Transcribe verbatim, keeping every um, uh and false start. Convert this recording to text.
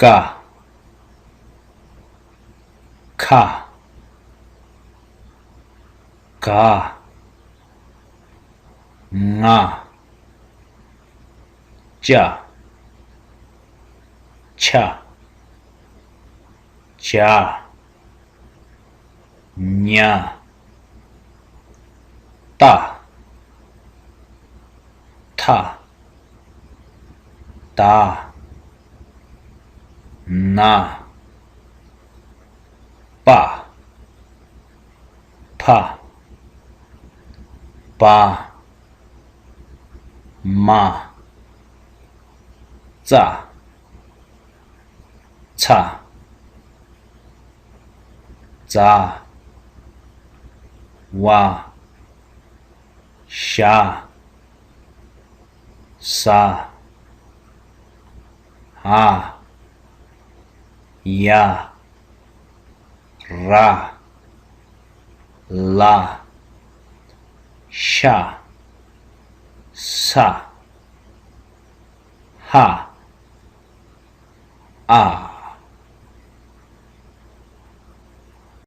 ཀ་ཁ་ག་ང་ཅ་ཆ་ཇ་ཉ་ཏ་ཐ་ད་ན་པ་ཕ་བ་མ་ཙ་ཚ་ཛ་ཝ་ཞ་ཟ་འ་ཡ་ར་ལ་ཤ་ས་ཧ་ཨ་